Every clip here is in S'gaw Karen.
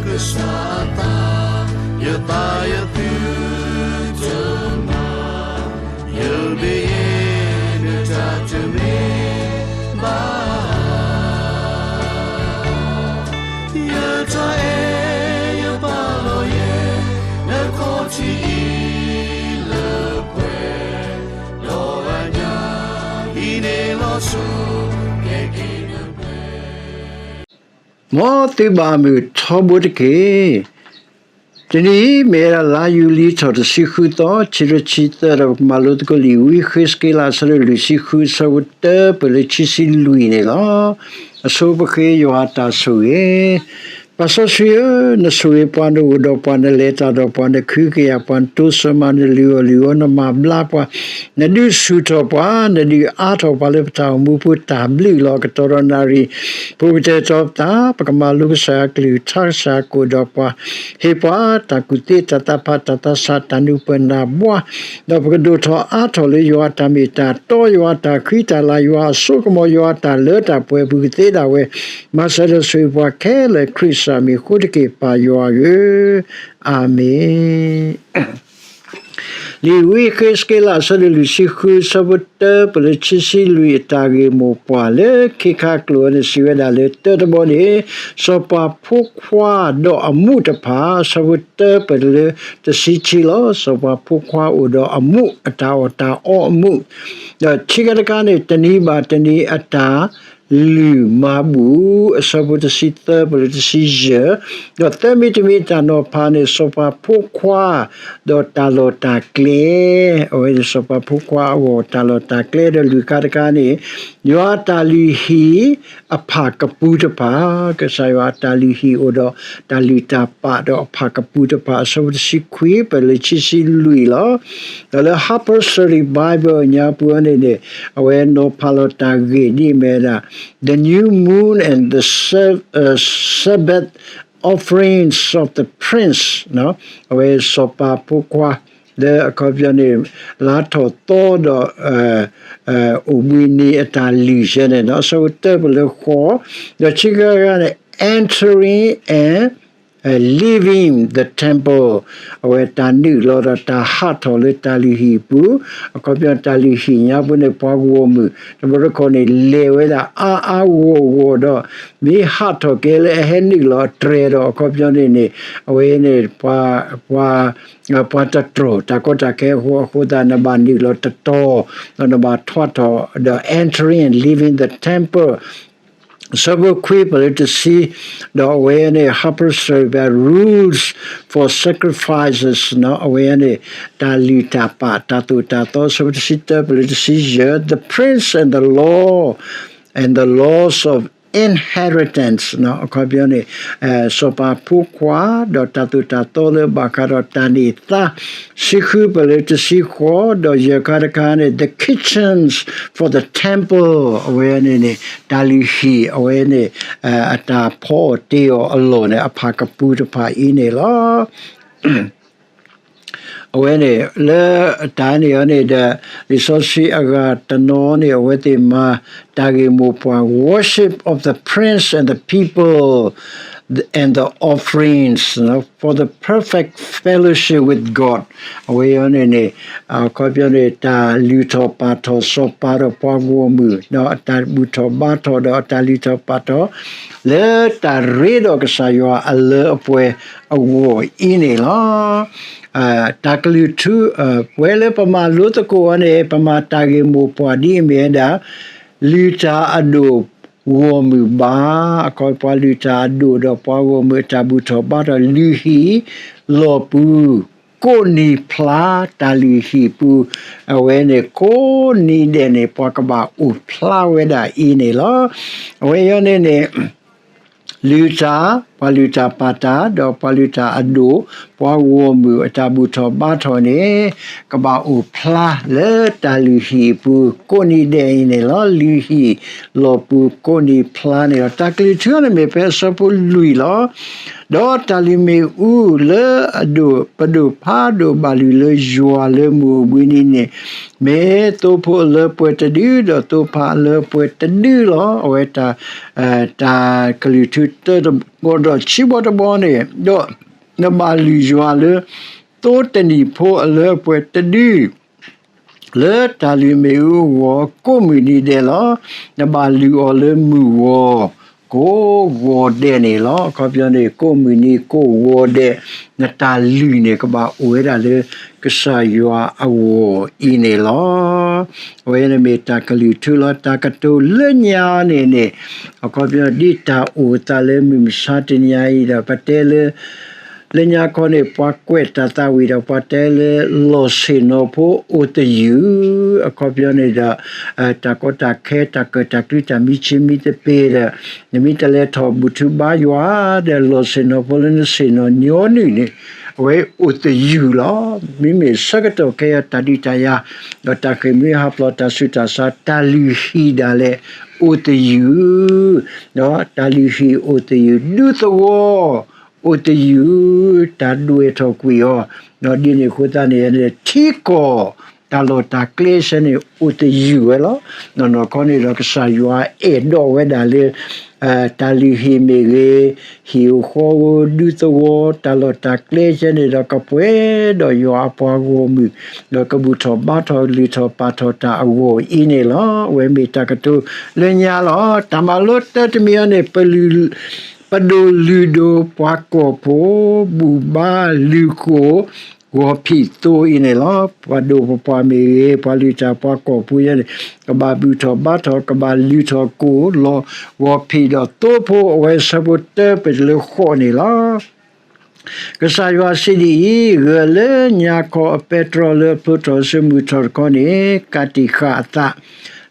ကစၢ်အသး, ယသးယသုတမၤ, ယမ့ၢ်ယဲနတၢ်တမ့ၢ် ဘၣ်, ယတၢ်အဲၣ်ယပာ်လီၤယဲ နခီၣ်ထံးအံၤလၢပှဲၤ, ဒီးအညၣ်အံၤန့ၣ်လီၤဆီ ကဲက့ၤနပှဲၤ မ်သုဘၣ်မုာ်ထီဘိတက့ၢ်. တနံၤအံၤ မ့ၢ်ဝဲဒၣ်လါယူၤလံထီၣ်တဆံဃုသီ, ခံကထိခံဆံသၢ, ဒီးပကမၤလိသကိးလံာ်ဝံဃ့းစက့လး အဆၢဒိၣ်လွံၢ်ဆံဃု အဆၢဖိတၢပၢၢ်လၢခံဆံလွံၢ်န့ၣ်လီၤ. အဆိပဃ့ယွၤအတၢ်ဆိၣ်ဂ့ၤ ပၢ်စီဆှံဧၢ, နဆိၣ်ဂ့ၤပှၤ, နအိၣ်ဒီးပှၤ, နလဲၤတၢ်ဒီးပှၤ, နကဟုကယာ်ပှၤ, နတိစၢၤမၤ, နလုၢ်အီၣ်လုၢ်အီ, နမၤဘျါပှၤ, နဒုးဆူၣ်ထီၣ်ပှၤ, နဒုးအါထီၣ်ပှၤလၢပတၢ်အိၣ်မူပူၤ တၢ်ဘျုးလီၤ. ကတီၢ်ဒီးနၣ်ရံၣ် ပကတဲာ်ကတီၤပသး, ပကမၤလိကစၢ်ယွၤအကလုၢ်, ထါကစၢ်ယွၤကအိၣ်ဒီးပှၤ, ဟ့ၣ်ပှၤတၢ်ကူၣ်သ့, တၢ်သးဖး, တၢ်သးဆး, တၢ်နၢ်ပၢၢ်နၢ်ဘှါ, ဒီးပကဒိၣ်ထီၣ်အါထီၣ်လၢယွၤအတၢ်မ့ၢ်တၢ်တီ, ယွၤအတၢ်ဃံတၢ်လၤ, ယွၤအစိကမီၤ, ယွၤအတၢ်လၢတၢ်ပှဲၤအပူၤကသ့ဒၣ်ဝဲ, မၤစၢၤဒီးဆိၣ်ဂ့ၤပှၤခဲလၢာ် ခရံာ်စၢ်မံၤအဃိတက့ၢ်, ပၢ်ယွၤဧၢ, အၤမ့ၣ်. လံာ်ဝံဃ့းစက့လး အဆၢဒိၣ်လွံၢ်ဆံဃု အဆၢဖိတၢပၢၢ်လၢခံဆံလွံၢ် အတၢ်ဂ့ၢ်မိၢ်ပှၢ်လၢခံခါကျိာ်န့ၣ် စံးဝဲဒၣ်လၢ တၢတဘီန့ၣ်, စီၤပၤဖိခွါဒီးအမူးတဖၣ်, အဆၢဖိတၢပၢၢ်လၢတဆံခံလီၤ. စီၤပၤဖိခွါအိၣ်ဒီးအမူး, အတၢ်အီၣ်တၢ်အီအမူး, ဒီးခံခါတခါန့ၣ် တနံၤဘၣ်တနံၤအတၢ် လုၢ်မၤဘူၣ်, အဆၢဖိတဆံသၢပၢၢ်လၢတဆံယဲၢ်, ဒီးသၢမံၤတမံၤအတၢ်နီၤဖးန့ၣ် စီၤပၤဖိခွါ, ဒီးတၢ်လီၢ်တၢ်ကျဲ, အဝဲန့ၣ်စီၤပၤဖိခွါအဂီၢ်တၢ်လီၢ်တၢ်ကျဲ, ဒီးလွံၢ်ခါတခါန့ၣ် ယွၤအတၢ်လုၢ်ဟံၣ်အဖၣ်ကပူၤတဖၣ်, ကစၢ်ယွၤအတၢ်လုၢ်ဟံၣ်အိၣ်ဒီးတၢ်လုၢ်တၢ်ပာ်ဒီးအဖၣ်ကပူၤတဖၣ်, အဆၢဖိတဆံခွံပၢၢ်လၢခံဆံလွံၢ်လီၤ. ဒီးလၢ Harper Study Bible ညါပူၤန့ၣ်န့ၣ် အဝဲနီၤဖးလီၤတၢ်ဂ့ၢ်ဒ်အမ့ၢ်ဝဲဒၣ် The New Moon and the Sab-, uh, Sabbath Offerings of the Prince, အဝဲစီၤပၤဖိခွါ လၢအခီပညီန့ၣ် လါထီၣ်သီဒီး အိၣ်ဘှံးနံၤအတၢ်လုၢ်ယဲန့ၣ် အဆၢဖိတၢပၢၢ်လၢဃိး, ဒီးခံခါတခါန့ၣ် entering and leaving the temple, အဝဲတၢ်နုာ်လီၤဒီးတၢ်ဟးထီၣ်လၢတၢ်လုၢ်ဟံၣ်အပူၤ, အခီပညီတၢ်လုၢ်ဟံၣ်ညါပူၤန့ၣ် ပှၤဂီၢ်မုၢ် တဘျီတခီၣ်န့ၣ် လဲၤဝဲဒၣ်အါအါဂီၢ်ဂီၢ်ဒီး မ့ၢ်ဟးထီၣ်က့ၤလၢအဟဲနုာ်လီၤအတြဲၤဒီး အခီပညီန့ၣ်န့ၣ် အဝဲန့ၣ် ပှၤ ပှၤ ပှၤတတြီၢ်တၢ်ကီတၢ်ခဲအဃိ အဃိသတး နဘၣ်နုာ်လီၤတတီၤ ဒီးနဘၣ်ထွါထီၣ် ဒီး entering and leaving the temple, အဆၢဖိခွံပၢၢ်လၢတဆံ, ဒီးအဝဲန့ၣ် Harper Study Bible rules for sacrifices အဝဲန့ၣ် တၢ်လုၢ်တၢ်ပာ်တၢ်သိၣ်တၢ်သီ အဆၢဖိတဆံတၢပၢၢ်လၢတဆံယဲၢ်, the prince and the law and the laws of inheritance အခီပညီန့ၣ် စီၤပၤဖိခွါ ဒီးတၢ်သိၣ်တၢ်သီလၢဘၣ်ဃးဒီးတၢ်န့ၢ်သါ, တဆံဃုပၢၢ်လၢတဆံဃိး, ဒီးယဲၢ်ခါတခါန့ၣ် the kitchens for the temple အဝဲန့ၣ်န့ၣ် တၢ်လုၢ်ဟံၣ် အဝဲန့ၣ် အတၢ်ဖီအီၣ်တ့အီၣ်အလီၢ်န့ၣ် အဖၣ်ကပူၤတဖၣ်အံၤန့ၣ်လီၤ. အဝဲန့ၣ် လၢတၢ်န့ၣ်အီၤန့ၣ်ဒီး လံာ်စီဆှံအဂၤတနီၤန့ၣ် အဝဲသ့ၣ်မၤတၢ်ဂ့ၢ်မိၢ်ပှၢ် worship of the prince and the people and the offerings for the perfect fellowship with God အဝဲအံၤန့ၣ်န့ၣ် အခီပညီန့ၣ် တၢ်လုၢ်ထီၣ်ပာ်ထီၣ်စီၤပၤဒီးပှၤဂီၢ်မုၢ် ဒီးအတၢ်ဘူၣ်ထီၣ်ဘါထီၣ်ဒီးအတၢ်လုၢ်ထီၣ်ပာ်ထီၣ် လၢတၢ်ရ့ဒီးကစၢ်ယွၤအလၢအပှဲၤအဂီၢ်အံၤန့ၣ်လီၤ. တၢ်ကလုၢ်ထူ ပဝဲလၢပမၤလိသကိးအီၤန့ၣ် ပမၤတၢ်ဂ့ၢ်မိၢ်ပှၢ်ဒ်အမ့ၢ်ဝဲဒၣ် လုၢ်တၢ်အဒိၣ်ဂီၢ်မုၢ်ဘါ, အခီပညီ ပှၤလုၢ်တၢ်အဒိၣ်ဒီးပှၤဂီၢ်မုၢ်အတၢ်ဘူၣ်ထီၣ်ဘါထီၣ် လုၢ်ဟံၣ်လီၢ်ပူၤ ကိးနံၤဖျါ တၢ်လုၢ်ဟံၣ်ပူၤ အဝဲန့ၣ် ကိးနံၤဒဲးန့ၣ် ပှၤကဘၣ်အိၣ်ဖျါဝဲဒၣ်အံၤန့ၣ်လီၤ. အဝဲအံၤန့ၣ်န့ၣ် လုၢ်တၢ်, ပှၤလုၢ်တၢ်ပာ်တၢ် ဒီးပှၤလုၢ်တၢ်အဒိၣ်, ပှၤဂီၢ်မုၢ်အတၢ်ဘူၣ်ထီၣ်ဘါထီၣ်န့ၣ် ကဘၣ်အိၣ်ဖျါလၢတၢ်လုၢ်ဟံၣ်အပူၤ ကိးနံၤဒဲးအံၤန့ၣ်လီၤ. လုၢ်ဟံၣ်လီၢ်ပူၤကိးနံၤဖျါန့ၣ်လီၤ. တၢ်ကလုၢ်ထူန့ၣ်မ့ၢ်ဖဲအဆၢဖိလွံၢ်လီၤ. ဒီးတၢ်လုၢ်မ့ၣ်အူလၢအဒိၣ် ပဒိၣ်ဖးဒိၣ်ဘၣ်လုၢ်လၢယွၤလၢမုၢ်အိၣ်ဘှံးနံၤန့ၣ် မ့ၢ်သိဖိအလၢပှဲၤတဒု ဒီးသိဖးအလၢပှဲၤတဒုလီၤ. အဝဲတၢ် တၢ်ကလုၢ်ထူတၢတဘီ ဒီးဆံဘီတဘီန့ၣ်, ဒီးနဘၣ်လုၢ်ယွၤလၢ သိတနံၤဖိအလၢအပှဲၤတဒု လၢတၢ်လုၢ်မ့ၣ်အူအဂီၢ် ကိးမုၢ်နံၤဒဲးလီၤ. နဘၣ်လုၢ်အီၤလၢမုၢ်ဂီၤ ကိးဂီၤဒဲးန့ၣ်လီၤ. အခီပညီန့ၣ် ကိးမုၢ်နံၤကိးဂီၤဒဲး နတၢ်လုၢ်န့ၣ် ကဘၣ်အိၣ်ဝဲဒၣ်လၢ ကစၢ်ယွၤအဂီၢ်အံၤန့ၣ်လီၤ. အဝဲန့ၣ်မ့ၢ်တၢ်ကလုၢ်ထူလီၤ. တၢ်ကတိၤလၢညါန့ၣ်န့ၣ်, အခီပညီ ဒ်တၢ်အိၣ်အသးလၢမုၢ်မဆါတနံၤအံၤဒီး ပတဲလၢ လၢညါခီန့ၣ် ပှၤကွဲးတၢ်သးဝံၣ်ဒီး ပှၤတဲလၢ လီၢ်ဆ့ၣ်နီၤဖိအိၣ်သယုၢ်, အခီပညီန့ၣ်ဒီး တၢ်ကီတၢ်ခဲ တၢ်ကၢၣ်တၢ်ကျူ တၢ်မံဆံးမံသပ့ၤဒီး နမ့ၢ်တလဲၤထီၣ်ဘူၣ်ထူဘါယွၤဒီး လီၢ်ဆ့ၣ်နီၤဖိလၢနဆ့ၣ်နီၤညီနုၢ်န့ၣ် အဝဲအိၣ်သယုၢ်လီၤ. မ့မ့ၢ်ဆၢကတီၢ်ခဲအံၤ တၢ်ဒုးတၢ်ယၤ ဒီးတၢ်ဃ့ၢ်မှံဟးဖျိး တၢ်ဆူးတၢ်ဆါ တၢ်လုၢ်ဟံၣ်ဒၣ်လဲာ်အိၣ်သယုၢ် ဒီးတၢ်လုၢ်ဟံၣ်အိၣ်သယုၢ် ဒူသဝီ အိၣ်သယုၢ် တၢ်ဒွဲၣ်ထီၣ်ကွံာ်အီၤ, ဒီးဒ်န့ၣ်အဃိသတးန့ၣ် ထံကီၢ် တၢ်လီၢ်တၢ်ကျဲဆဲန့ၣ် အိၣ်သယုၢ်ဝဲလီၤ. နီၢ်နီၢ်ခီန့ၣ်ဒီး ကစၢ်ယွၤအဲၣ်ဒိးဝဲဒၣ်လၢ တၢ်လုၢ်ဟံၣ်မ့ၢ်ဂ့ၤ, ဟံၣ်ဧိၤဃီဧိၤ ဒူသဝီ တၢ်လီၢ်တၢ်ကျဲဆဲန့ၣ်ဒီး ကပှဲၤဒီးယွၤအပှၤဂီၢ်မုၢ် ဒီးကဘူၣ်ထီၣ်ဘါထီၣ်လုၢ်ထီၣ်ပာ်ထီၣ်တၢ်အဂီၢ်အံၤန့ၣ်လီၤ. အဝဲမ့ၢ်တၢ်ကတိၤလၢညါလီၤ. တၢ်မၤလိတၢတမံၤအံၤန့ၣ် ပလုၢ် ပဒိၣ်လုၢ်ဒိၣ်ပှၤကီၢ်ဖိ ဘူၣ်ဘါလုၢ်ဃိၣ် ဂီၤဖံးသိအံၤန့ၣ်လီၤ. ပှၤဒိၣ်ပပှၢ်မ့ၢ်ဂ့ၤ ပှၤလုၢ်တၢ်ပှၤကီၢ်ဖိယဲန့ၣ် ကဘၣ်ဘူၣ်ထီၣ်ဘါထီၣ် ကဘၣ်လုၢ်ထီၣ်ကိၣ်လီၤ ဂီၤဖံးဒီးသိဖိ အဝဲဆၢဖိတၢပတလၢဃိးန့ၣ်လီၤ. ကစၢ်ယွၤစံးဒ်အံၤ, ဂၢၢ်လၢညါခီအပဲတြီလၢအဖျိထီၣ်ဆူမုၢ်ထီၣ်တခီန့ၣ် ကးတံာ်ဃာ်အသး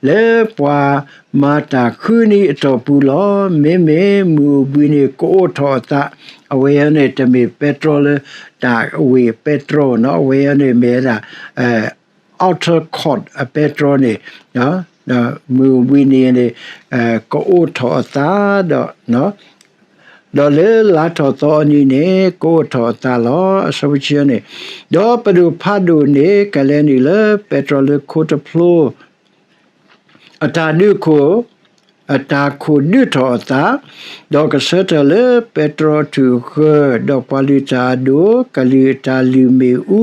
လၢပှၤမၤတၢ်ဃုနံၤအတီၢ်ပူၤလီၤ. မ့မ့ၢ်မုၢ်အိၣ်ဘှံးန့ၣ် ကအိးထီၣ်အသး, အဝဲန့ၣ်တမ့ၢ်ပဲတြီလၢ တၢ်ဝ့ၢ်ပဲတြီနီၤ, အဝဲန့ၣ်မ့ၢ်ဝဲဒၣ် outer court အပဲတြီန့ၣ် မုၢ်အိၣ်ဘှံးန့ၣ်န့ၣ် ကအိးထီၣ်အသးဒီး ဒီးလၢလါထီၣ်သီအနံၤန့ၣ် ကအိးထီၣ်အသးလီၤ. အဆၢဖိဆံန့ၣ်, ဒီးပဒိၣ်ဖးဒိၣ်န့ၣ် ကလဲၤနုာ်လၢပဲတြီလၢခိတဖျိ အတၢ်ဒုးခိၣ် အတၢ်ခိၣ်ဒုးထီၣ်အသး, ဒီးကဆၢထၢၣ်လၢပဲတြီအထူၣ်အဃၢၤ, ဒီးပှၤလုၢ်တၢ်အဒိၣ် ကလုၢ်အတၢ်လုၢ်မ့ၣ်အူ,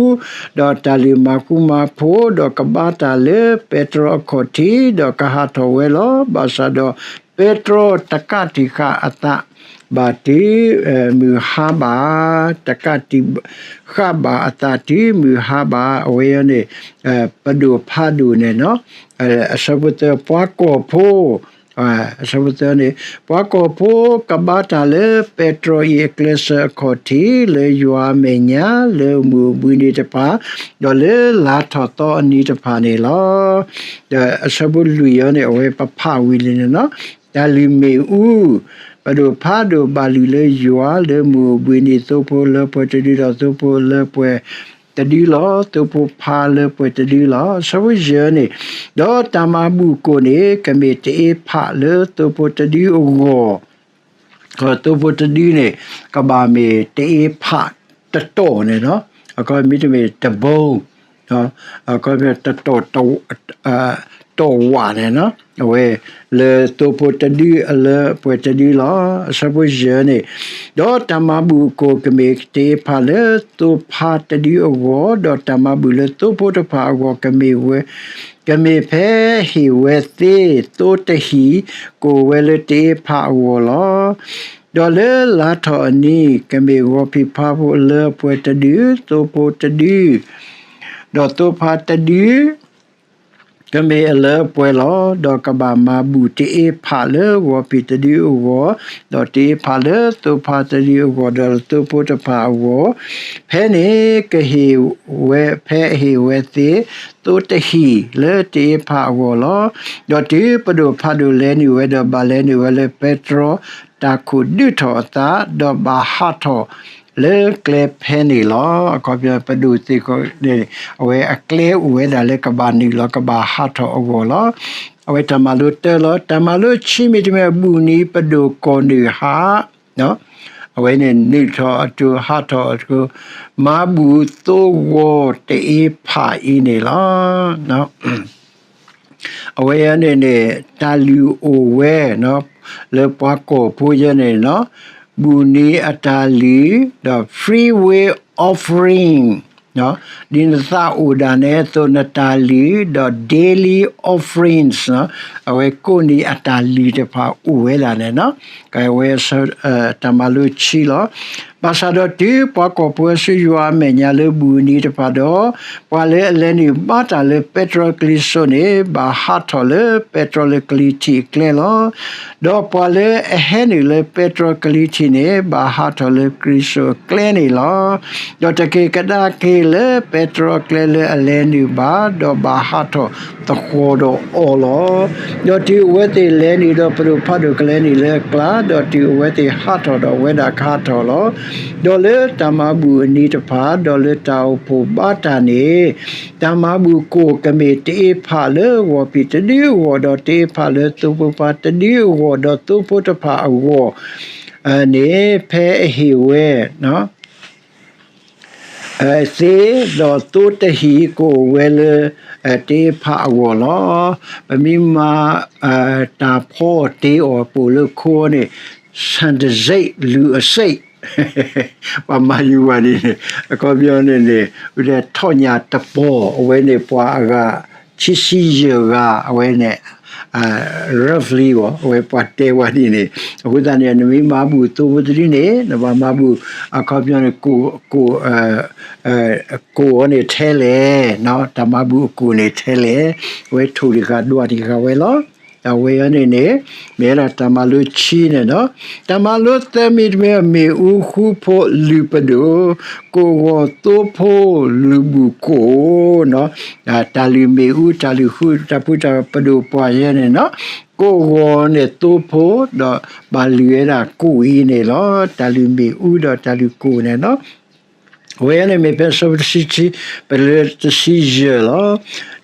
ဒီးတၢ်လုၢ်မၤဃူမၤဖိး, ဒီးကဘါတၢ်လၢပဲတြီအခီၣ်ထံး, ဒီးကဟးထီၣ်ဝဲလီၤ. ဘၣ်ဆၣ်ဒီးပဲတြီတကးတံာ်ဃာ်အသးဘၣ်တုၤ မုၢ်ဟါဘၣ်, တကးတံာ်ဃာ်ဘၣ်အသးတုၤမုၢ်ဟါဘၣ်, အဝဲန့ၣ် ပဒိၣ်ဖးဒိၣ်န့ၣ်နီၤ, အဆၢဖိသၢ ပှၤကီၢ်ဖိ အဆၢဖိသၢန့ၣ်, ပှၤကီၢ်ဖိကဘါတၢ်လၢပဲတြီအံၤအကျဲစၢၤအခီၣ်ထံး လၢယွၤအမဲာ်ညါ လၢမုၢ်အိၣ်ဘှံးနံၤတဖၣ်, ဒီးလၢလါထီၣ်သီအနံၤတဖၣ်န့ၣ်လီၤ. ဒီးအဆၢဖိလွံၢ်အံၤန့ၣ် အဝဲပဖးဝံၤလံန့ၣ်နီၤ, တၢ်လုၢ်မ့ၣ်အူ, ပဒိၣ်ဖးဒိၣ်ဘၣ်လုၢ်လၢယွၤ လၢမုၢ်အိၣ်ဘှံးနံၤ သိဖိလၢပှဲၤတဒု ဒီးသိဖိလၢပှဲၤတဒုလီၤ. သိဖိဖးလၢပှဲၤတဒုလီၤ. အဆၢဖိယဲၢ်န့ၣ်, ဒီးတၢ်မၤဘူၣ်ကိၣ်န့ၣ် ကမ့ၢ်တအ့ဖးလၢသိဖိတဒုအဂီၢ်, သိဖိတဒုန့ၣ် ကဘၣ်မ့ၢ်တအ့ဖးတတီၢ်န့ၣ်နီၤ, အခီပညီမ့တမ့ၢ်တဘိ အခီပညီ တတီၢ် တီၢ်ဝးန့ၣ်နီၤ, အဝဲလၢသိဖိတဒုအလၢပှဲၤတဒုလီၤ. အဆၢဖိယဲၢ်န့ၣ်, ဒီးတၢ်မၤဘူၣ်အကိၣ်ကမ့ၢ်တအ့ဖးလၢသိဖးတဒုအဂီၢ်, ဒီးတၢ်မၤဘူၣ်လၢသိဖိတဖၣ်အဂီၢ်ကမ့ၢ်ဝဲ ကမ့ၢ်ဖဲဟ့ၣ်ဝဲသ့သိတဟံၣ် ကအိၣ်ဝဲလၢတအ့ဖးအဂီၢ်လီၤ. ဒီးလၢလါထီၣ်အနံၤ ကမ့ၢ်ဂီၤဖံးဖးဖိအလၢအပှဲၤတဒု, သိဖိတဒု, ဒီးသိဖးတဒု ကမ့ၢ်အလၢအပှဲၤလီၤ. ဒီးကဘၣ်မၤဘူၣ်တအ့ဖးလၢဂီၤဖံးတဒုအဂီၢ်, ဒီးတအ့ဖးလၢသိဖးတဒုအဂီၢ်, ဒီးသိဖိတဖၣ်အဂီၢ်, ဖဲန့ၣ်ကဟ့ၣ်ဝဲ ဖဲအဟ့ၣ်ဝဲသ့ သိတဟံၣ်လၢတအ့ဖးအဂီၢ်လီၤ. ဒီးတုၤပဒိၣ်ဖးဒိၣ်လဲၤနုာ်ဝဲဒီး ဘၣ်လဲၤနုာ်ဝဲလၢပဲတြီ တၢ်ခိၣ်ဒုးထီၣ်အသး ဒီးဘၣ်ဟးထီၣ်လၢကျဲဖဲန့ၣ်လီၤ. အခီပညီ ပဒိၣ်သ့ၣ်ခိၣ်န့ၣ် အဝဲအကျဲအိၣ်ဝဲဒၣ်လၢကဘၣ်နုာ်လီၤ ကဘၣ်ဟးထီၣ်အဂီၢ်လီၤ. အဝဲတၢ်မၤလိတၢလီၤ. တၢ်မၤလိဆံမ့တမ့ၢ် ဘူၣ်နံၤပဒိၣ်ကီၢ်နုာ်ဟး အဝဲန့ၣ်နုာ်ထီၣ်အတိၤ ဟးထီၣ်အတိၤ မၤဘူၣ်သိဂီၤတအ့ဖးအံၤန့ၣ်လီၤ. အဝဲအံၤန့ၣ်န့ၣ် တၢ်လုၢ်အိၣ်ဝဲ လၢပှၤကီၢ်ဖိယဲန့ၣ်နီၤ, ဘူးနံၤအတၢ်လုၢ်, ဒီး free will offering, ဒ်နသးအိၣ်ဒၣ်နဲအသိးနတၢ်လုၢ်, ဒီး daily offerings, အဝဲကိးနံၤအတၢ်လုၢ်တဖၣ်အိၣ်ဝဲဒၣ်န့ၣ်, ကဝဲ တၢ်မၤလိခံလီၤ. ဘၣ်ဆၣ်ဒီးတုၤပှၤကွီၢ်ပှဲၤဆူယွၤအမဲာ်ညါလၢဘူးနံၤတဖၣ်ဒီး, ပှၤလၢအလဲၤနုာ်ဘါတၢ်လၢပဲတြီကလံၤစိးန့ၣ် ဘၣ်ဟးထီၣ်လၢပဲတြီလၢကလံၤထံးအကျဲလီၤ. ဒီးပှၤလၢအဟဲနုာ်လၢပဲတြီကလံၤထံးန့ၣ် ဘၣ်ဟးထီၣ်လၢကလံၤစိးအကျဲန့ၣ်လီၤ. ဒီးတက့ၤကဒါက့ၤလၢပဲတြီကျဲလၢအလဲၤနုာ်ဘၣ်, ဒီးဘၣ်ဟးထီၣ်သဃီၤဒီးအီၤလီၤ. ဒီးတုၤအဝဲသ့ၣ်လဲၤနုာ်ဒီးပဒိၣ်ဖးဒိၣ်ကလဲၤနုာ်လၢအကျါ, ဒီးတုၤအဝဲသ့ၣ်ဟးထီၣ်ဒီးအဝဲဒၣ်ကဟးထီၣ်လီၤ. ဒီးလၢတၢ်မၤဘူၣ်အနံၤတဖၣ်, ဒီးလၢတၢ်အိၣ်ဖှိၣ်ဘါတၢ်န့ၣ်, တၢ်မၤဘူၣ်ကိၣ်ကမ့ၢ်တအ့ဖးလၢဂီၤဖံးတဒုအဂီၢ်, ဒီးတအ့ဖးလၢသိဖိပှၤတဒုအဂီၢ်, ဒီးသိဖိတဖၣ်အဂီၢ် န့ၣ် ဖဲအဟ့ၣ်ဝဲ သ့, ဒီးသိတဟံၣ်ကအိၣ်ဝဲလၢ တအ့ဖးအဂီၢ်လီၤ. ပမ့ၢ်မၤ တၢ်ဖီအီၣ်တ့အီၣ်ပအိၣ်လၢခိန့ၣ်, ဆၣ်တစ့ၣ် လူၤအစ့ၣ်, ပှၤမၤယူၤဝဲဒ်န့ၣ်, အခီပညီန့ၣ်န့ၣ် ထီၣ်ညၣ်တပီၢ်, အဝဲန့ၣ်ပှၤအဂၤ ခံဆံယဲၢ်ဂၤ, အဝဲန့ၣ် roughly အီၤ, အဝဲပှၤတဲဝဲဒ်န့ၣ်. အဃိသတးန့ၣ် နမ့ၢ်မၤဘူၣ်သိဖိတဒုန့ၣ် နဘၣ်မၤဘူၣ် အခီပညီန့ၣ် ကိၣ်အီၤန့ၣ်ထဲလဲၣ်, တၢ်မၤဘူၣ်အကိၣ်န့ၣ်ထဲလဲၣ်, အဝဲထိၣ်တံၢ်ဃာ်ဒွးတံၢ်ဃာ်ဝဲလီၤ. အဝဲအံၤန့ၣ်န့ၣ် မ့ၢ်ဝဲဒၣ်တၢ်မၤလိခံန့ၣ်လီၤ. တၢ်မၤလိသၢမံၤတမံၤ မ့ၣ်အူဃူဖိလုၢ်ပဒိၣ်, ကိၣ်ဂီၤသိဖိလုၢ်ဘူၣ်ကိၣ်, တၢ်လုၢ်မ့ၣ်အူ တၢ်လုၢ်ဃူ တၢ်ဖုတၢ်ပဒိၣ်ပှၤယဲန့ၣ်လီၤ. ကိၣ်ဂီၤန့ၣ်သိဖိ ဒီးဘၣ်လုၢ်ဝဲဒၣ်ကိၣ်အံၤန့ၣ်လီၤ. တၢ်လုၢ်မ့ၣ်အူဒီးတၢ်လုၢ်ကိၣ်န့ၣ်လီၤ. အဝဲန့ၣ်မ့ၢ်ဖဲအဆၢဖိတဆံခံ ပတုၤလၢတဆံယဲၢ်လီၤ.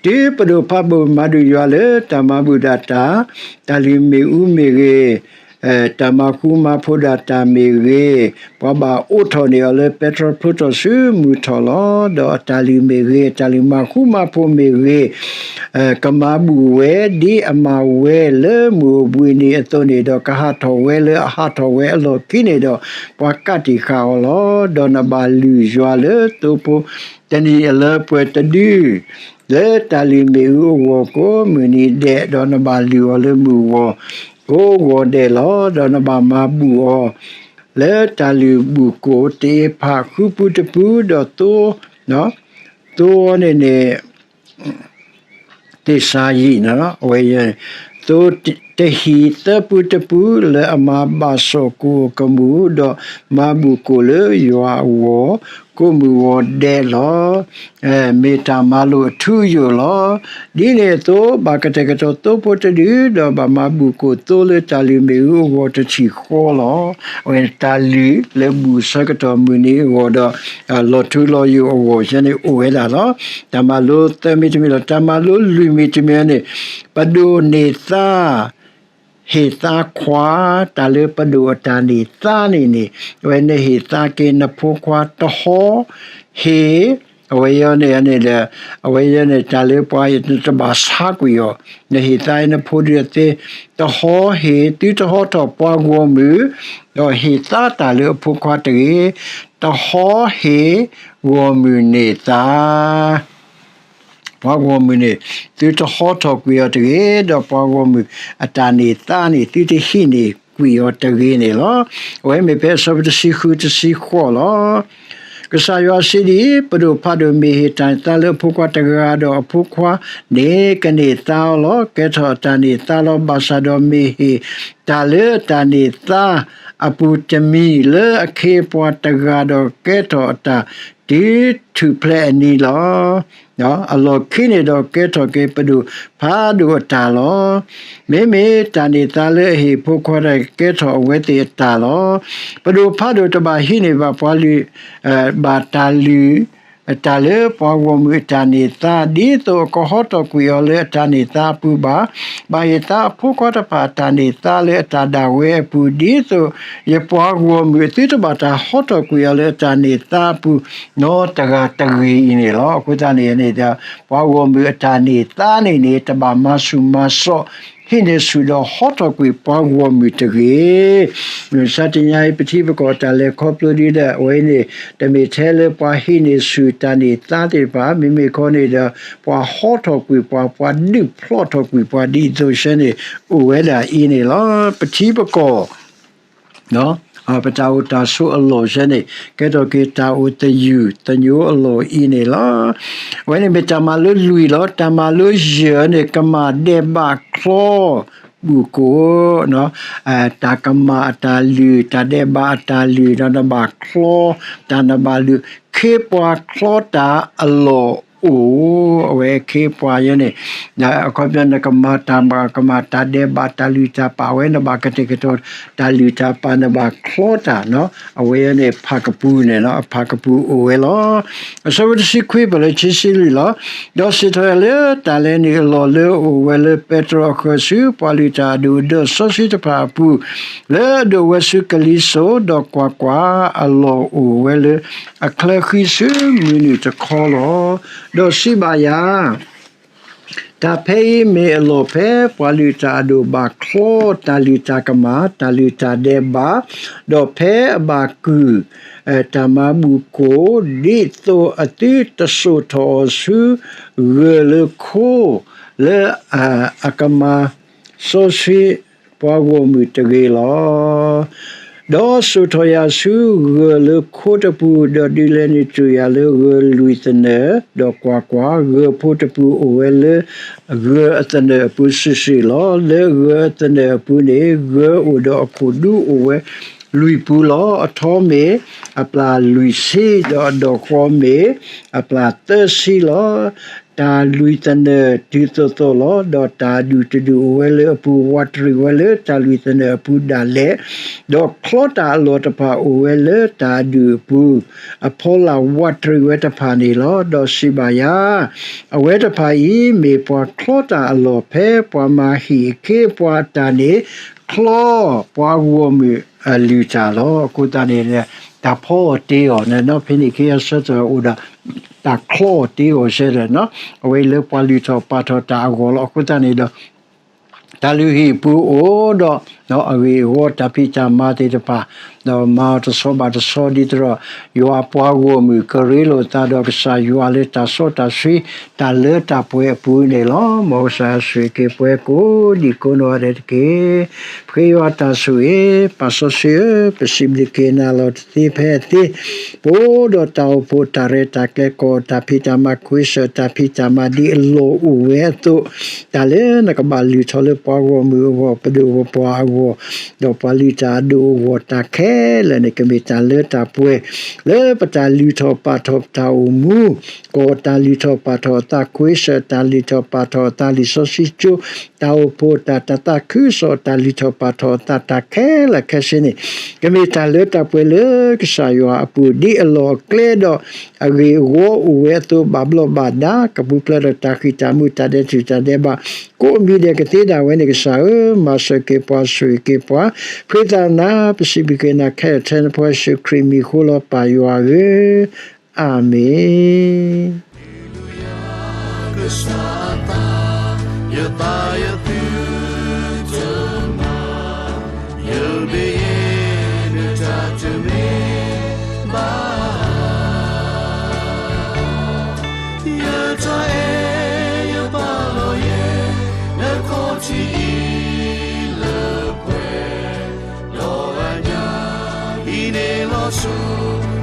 တုၤပဒိၣ်ဖးဒိၣ်မၤဒုးယွၤလၢတၢ်မၤဘူၣ်ဒၣ်တၢ်, တၢ်လုၢ်မ့ၣ်အူမ့ၢ်ဂ့ၤ, တၢ်မၤဃူမၤဖိးဒၣ်တၢ်မ့ၢ်ဂ့ၤ, ပှၤဘၣ်အိးထီၣ်န့ၢ်အီၤလၢပဲတြီဖျိထီၣ်ဆူမုၢ်ထီၣ်လီၤ. ဒီးအတၢ်လုၢ်မ့ၢ်ဂ့ၤ, တၢ်လုၢ်မၤဃူမၤဖိးမ့ၢ်ဂ့ၤ, ကမၤဘူၣ်ဝဲ ဒ်အမၤဝဲလၢမုၢ်အိၣ်ဘှံးနံၤအသိးန့ၣ်, ဒီးကဟးထီၣ်ဝဲလၢအဟးထီၣ်ဝဲအလီၢ်ခံန့ၣ်ဒီး, ပှၤကးတံာ်ဃာ်အီၤလီၤ. ဒီးနဘၣ်လုၢ်ယွၤလၢသိဖိ တနံၤအလၢပှဲၤတဒု လၢတၢ်လုၢ်မ့ၣ်အူအဂီၢ်ကိးမုၢ်နံၤဒဲး, ဒီးနဘၣ်လုၢ်အီၤလၢမုၢ်ဂီၤကိးဂီၤဒဲးလီၤ. ဒီးနဘၣ်မၤဘူၣ်အီၤ လၢတၢ်လုၢ်ဘူၣ်ကိၣ်တအ့ဖးဃုပူတပူ, ဒီးသိ သိန့ၣ်န့ၣ် သ့ၣ်စၤယံးန့ၣ်လီၤ. အဝဲ သိတဟံၣ်သၢပူတပူ လၢအမၤဘၣ်စီၣ်ကိၣ်အကမူၣ်, ဒီးမၤဘူၣ်ကိၣ်လၢယွၤအဂီၢ် ကိးမုၢ်ဂီၤဒဲးလီၤ. မ့ၢ်တၢ်မၤလိာ်အထူအယိာ်လီၤ. ဒ်န့ၣ်အသိး ဘၣ်ကတဲာ်ကတီၤသိဖိတဒု, ဒီးဘၣ်မၤဘူၣ်ကိၣ်သိလၢတၢ်လုၢ်မ့ၣ်အူအဂီၢ်တထံၣ်ဃီလီၤ. အဝဲတၢ်လုၢ်လၢဘူၣ်ဆၢကတီၢ်မုၢ်နံၤအဂီၢ်ဒီး လီၤထူလီၤယိာ်အဂီၢ်ယဲန့ၣ်အိၣ်ဝဲဒၣ်လီၤ. တၢ်မၤလိသၢမံၤတမံၤလီၤ. တၢ်မၤလိလွံၢ်မံၤတမံၤန့ၣ် ပဒိၣ်န့ၢ်သါ ဟ့ၣ်သါခွါ, တၢ်လၢပဒိၣ်အတၢ်န့ၢ်သါန့ၣ်န့ၣ်, အဝဲနဟ့ၣ်သါက့ၤနဖိခွါတဟီ, ဟ့ၣ်, အဝဲယဲန့ၣ်န့ၣ်ဒီး, အဝဲယဲန့ၣ် တၢ်လၢပှၤတဘၣ်ဆါကွံာ်အီၤ, နဟ့ၣ်သါနဖိဒုးသ့, တဟီဟ့ၣ်, သုတဟီထီၣ်ပှၤဂီၢ်မုၢ်, ဒီးဟ့ၣ်သါတၢ်လၢအဖိခွါတဂ့ၤ, တဟီဟ့ၣ်ဂီၢ်မုၢ်န့ၢ်သါ ပှၤဂီၢ်မုၢ်န့ၣ် သုတဟီထီၣ်ကွံာ်အီၤတဂ့ၤ, ဒီးပှၤဂီၢ်မုၢ်အတၢ်န့ၢ်သါန့ၣ် သုတဟံးန့ၢ်ကွံာ်အီၤတဂ့ၤန့ၣ်လီၤ. အဝဲမ့ၢ်ဖဲအဆၢဖိတဆံဃု တဆံဃိးလီၤ. ကစၢ်ယွၤစံးဒ်အံၤ, ပဒိၣ်ဖးဒိၣ်မ့ၢ်ဟ့ၣ်တၢ်န့ၢ်သါလၢအဖိခွါတဂၤဒီး အဖိခွါန့ၣ်ကန့ၢ်သါအီၤလီၤ. ကဲထီၣ်အတၢ်န့ၢ်သါလီၤ. ဘၣ်ဆၣ်ဒီးမ့ၢ်ဟ့ၣ်တၢ်လၢအတၢ်န့ၢ်သါအပူၤတမံၤလၢအခ့အပှၤတဂၤဒီး ကဲထီၣ်အတၢ် တုၤထူၣ်ဖျဲးအနံၤလီၤ. အလီၢ်ခံန့ၣ်ဒီးကဲထီၣ်က့ၤပဒိၣ်ဖးဒိၣ်အတၢ်လီၤ. မ့မ့ၢ်တၢ်န့ၢ်သါလၢအဟ့ၣ်ဖိခွါတဂၤ ကဲထီၣ်အဝဲသ့ၣ်အတၢ်လီၤ. ပဒိၣ်ဖးဒိၣ်တဘၣ်ဟံးန့ၢ်ဘၣ်ပှၤလုၢ်, ဘၣ်တၢ်လုၢ်, တၢ်လၢပှၤဂီၢ်မုၢ်အတၢ်န့ၢ်သါ ဒ်သိးအကဟီထီၣ်ကွံာ်အီၤလၢအတၢ်န့ၢ်သါအပူၤဘၣ်. ဘၣ်ဟ့ၣ်သါအဖိခွါတဖၣ်အတၢ်န့ၢ်သါလၢအတၢ်ဒၣ်ဝဲအပူၤ, ဒ်သိးယပှၤဂီၢ်မုၢ်အသုတဘၣ်တၢ်ဟီထီၣ်ကွံာ်အီၤလၢအတၢ်န့ၢ်သါအပူၤ နီတဂၤတဂ့ၤအံၤန့ၣ်လီၤ. အဃိသတးန့ၣ်န့ၣ်ဒီး ပှၤဂီၢ်မုၢ်အတၢ်န့ၢ်သါန့ၣ်န့ၣ် တဘၣ်မၤဆူၣ်မၤစီၣ် ဟံးန့ၢ်ဆူၣ်ဒီးဟီထီၣ်ကွံာ်ပှၤဂီၢ်မုၢ်တဂ့ၤ. မုၢ်မဆါတနံၤအံၤ ပထံပကီၢ်တၢ်လဲၤခီဖျိဒ်လဲၣ်, အဝဲန့ၣ် တမ့ၢ်ထဲလၢပှၤဟံးန့ၢ်ဆူၣ်တၢ်န့ၢ်သါသ့ၣ်တဖၣ်, မ့မ့ၢ်ခီန့ၣ်ဒီး ပှၤဟီထီၣ်ကွံာ်ပှၤ, ပှၤဒုးဖျီၣ်ထီၣ်ကွံာ်ပှၤဒ်သိးဆၢန့ၣ် အိၣ်ဝဲဒၣ်အံၤန့ၣ်လီၤ. ပထံပကီၢ် ပတၢ်အိၣ်တၢ်ဆိးအလီၢ်ဆၢန့ၣ် ကဲထီၣ်က့ၤတၢ်အိၣ်သယုၢ်သညိအလီၢ်အံၤန့ၣ်လီၤ. အဝဲန့ၣ်မ့ၢ်တၢ်မၤလိလွံၢ်လီၤ. တၢ်မၤလိယဲၢ်န့ၣ် ကမၣ်ဒဲးဘးချီ ဘူၣ်ကိၣ်, တၢ်ကမၣ်အတၢ်လုၢ်, တၢ်ဒဲးဘးအတၢ်လုၢ်, ဒီးနဘၣ်ချီတၢ်နဘၣ်လုၢ်, ခ့ပှၤချီတၢ်အလီၢ်အိၣ်, အဝဲခ့ပှၤယဲန့ၣ် အခီပညီနကမၤတၢ်ဘၣ်ကမၣ် တၢ်ဒဲးဘးတၢ်လုၢ်တၢ်ပာ်ဝဲ နဘၣ်ကတဲာ်ကတီၤတၢ်လုၢ်တၢ်ပာ် နဘၣ်ချီတၢ်နီၤ, အဝဲန့ၣ်ဖးကပူၤန့ၣ်လီၤ, အဖးကပူၤအိၣ်ဝဲလီၤ. အဆၢဖိတဆံခွံ ပလၢခံဆံလွံၢ်လီၤ. ဒီးစံးထီၣ်ဝဲလၢတၢ်လဲၤနုာ်အလီၢ်လၢအအိၣ်ဝဲလၢပဲတြီအဃၢၤဆူ ပှၤလုၢ်တၢ်အဒိၣ်အဒိၣ်စီဆှံတဖၣ်အပူၤ လၢအဒိၣ်ဝဲဆူကလံၤစိး, ဒီးကွၢ်ကွၢ်, အလီၢ်အိၣ်ဝဲလၢအချၢဃံဆူမုၢ်နုာ်တခီလီၤ. ဒီးစံးဘၣ်ယၤ တၢ်ဖဲအံၤမ့ၢ်အလီၢ်ဖဲပှၤလုၢ်တၢ်အဒိၣ်ဘၣ်ချီတၢ်လုၢ်တၢ်ကမၣ်, တၢ်လုၢ်တၢ်ဒဲးဘး, ဒီးဖဲအဘၣ်ကုၢ် တၢ်မၤဘူၣ်ကိၣ်, ဒ်သိးအသုတစိာ်ထီၣ်အီၤဆူ ဂၢၢ်လၢခိ လၢအကမၤစီဆှံပှၤဂီၢ်မုၢ်တဂ့ၤလီၤ. ဒီးစိာ်ထီၣ်ယၤဆူဂၢၢ်လၢခိတပူၤ, ဒီးဒုးလဲၤနုာ်တ့ၢ်ယၤလၢဂၢၢ်လွံၢ်သနၢၣ်, ဒီးကွၢ်ကွၢ်, ဂၢၢ်ဖိတပူၤအိၣ်ဝဲလၢ ဂၢၢ်အသနၢၣ်အပူၤစုာ်စုာ်လီၤ. လၢဂၢၢ်အသနၢၣ်အပူၤန့ၣ် ဂၢၢ်အိၣ်ဒီးအခိၣ်ဒူအိၣ်ဝဲလွံၢ်ပူၤလီၤ. အထီမ့ၢ်အပျၢ်လွံၢ်ဆံ, ဒီးအဒီၣ်ဃီမ့ၢ်အပျၢ်သၢဆံလီၤ. တၢ်လွံၢ်သနၢၣ်တုၤသိးသိးလီၤ. ဒီးတၢ်အဒူၣ်တဒူၣ်အိၣ်ဝဲလၢအပူၤ ဝးတရံးဝဲလၢတၢ်လွံၢ်သနၢၣ်အပူၤဒၣ်လဲာ်, ဒီးချီတၢ်အလီၢ်တဖၣ်အိၣ်ဝဲလၢတၢ်အဒူၣ်အပူၤ အဖီလာ်ဝးတရံးဝဲတဖၣ်န့ၣ်လီၤ. ဒီးစံးဘၣ်ယၤ အဝဲတဖၣ်အံၤ မ့ၢ်ပှၤချီတၢ်အလီၢ်ဖဲပှၤမၤဟံၣ်အခ့အပှၤအတၢ်န့ၣ် ချီပှၤဂီၢ်မုၢ်အလုၢ်တၢ်လီၤ. အဃိသတးန့ၣ် တၢ်ဖီအီၤတ့အီၤန့ၣ် ဖဲန့ၣ်အခါအဆၢကတီၢ်အိၣ်ဒီး တၢ်ချီအီၤတ့အီၤဆၢဒီး အဝဲအံၤလၢပှၤလုၢ်ထီၣ်ပာ်ထီၣ်တၢ်အဂီၢ်လီၤ. အဃိသတးန့ၣ်ဒီး တၢ်လုၢ်ဟံၣ်ပူၤအိၣ်ဒီး အဂ့ၢ်အဂီၢ်တၢ်ဖံးတၢ်မၤသ့ၣ်တဖၣ် ဒီးမၤအီၤတဆီဘၣ်တဆီဒ်သိးဒီး ယွၤအပှၤဂီၢ်မုၢ်ကရ့လိာ်သးဒီးကစၢ်ယွၤလၢတၢ်စီတၢ်ဆှံ တၢ်လၢတၢ်ပှဲၤအပူၤန့ၣ်လီၤ. မ်ကစၢ်ယွၤဆိၣ်ဂ့ၤက့ၤပှၤကိးဒံးကိးနီၢ်ဂၤဒဲးတက့ၢ်. ပဃ့ယွၤတၢ်ဆိၣ်ဂ့ၤ, ပၢ်စီဆှံဧၢ, ပစံးဘျုးက့ၤနၤလီၤတသ့ဖဲအသ့ ပအိၣ်ဒီးတၢ်အိၣ်ဖှိၣ်တၢ်ရဲၣ်တၢ်ကျဲၤကီၢ် တၢ်ဖံးတၢ်မၤခွ့စၢၢ် တၢ်ဖံးတၢ်မၤဒ်အလီၢ်အိၣ်ဝဲအသိး တၢ်လၢနကဘၣ်လုၢ်ထီၣ်လၢပှၤဂီၢ်မုၢ်အဂီၢ် ပဒိၣ်ပပှၢ်အဂီၢ် ဒီးပှၤလုၢ်တၢ်အဒိၣ်အဂီၢ် တၢ်ခဲလၢာ်န့ၣ် ကမ့ၢ်တၢ်လၢတၢ်ပှဲၤ လၢပတၢ်လုၢ်ထီၣ်ပာ်ထီၣ်ပတၢ်အိၣ်မူ ကီၢ်တၢ်လုၢ်ထီၣ်ပာ်ထီၣ်အသးခွ့စၢၢ် တၢ်လုၢ်ထီၣ်ပာ်ထီၣ်အသးလံာ်စီဆှံကၠိ တၢ်အိၣ်ဖှိၣ်တၢ် တၢ်သးခုကစီၣ် တၢ်လုၢ်ထီၣ်ပာ်ထီၣ်အသးတၢ်ခဲလၢာ်ခဲဆ့န့ၣ် ကမ့ၢ်တၢ်လၢတၢ်ပှဲၤလၢကစၢ်ယွၤအပူၤ ဒ်အလီၢ်အကျဲဒီး အဂ့ၢ်အဂီၢ်အိၣ်ဝဲအသိး ဘၣ်ဘျီးဘၣ်ဒါ ကပူၤဖျဲးဒီးတၢ်ဃံးတၢ်မူး တၢ်ဒဲးထူၣ်တၢ်ဒဲးဘး ကိးမံၤဒဲးကသ့ဒၣ်ဝဲန့ၣ် ကစၢ်ဧၢ, မၤစၢၤက့ၤပှၤဆိၣ်ဂ့ၤက့ၤပှၤ ပဃ့သးနၤ ပစံးဘျုးက့ၤနၤခဲလၢာ်ထဲနဖိယ့ၣ်ၡူးခရံာ်မံၤဃိလီၤ ပၢ်ယွၤဧၢ, အၤမ့ၣ်. ယတၢ်အဲၣ်ယပာ်လီၤယဲ နခီၣ်ထံးအံၤလၢပှဲၤ ဒီးအညၣ်အံၤန့ၣ်လီၤဆိ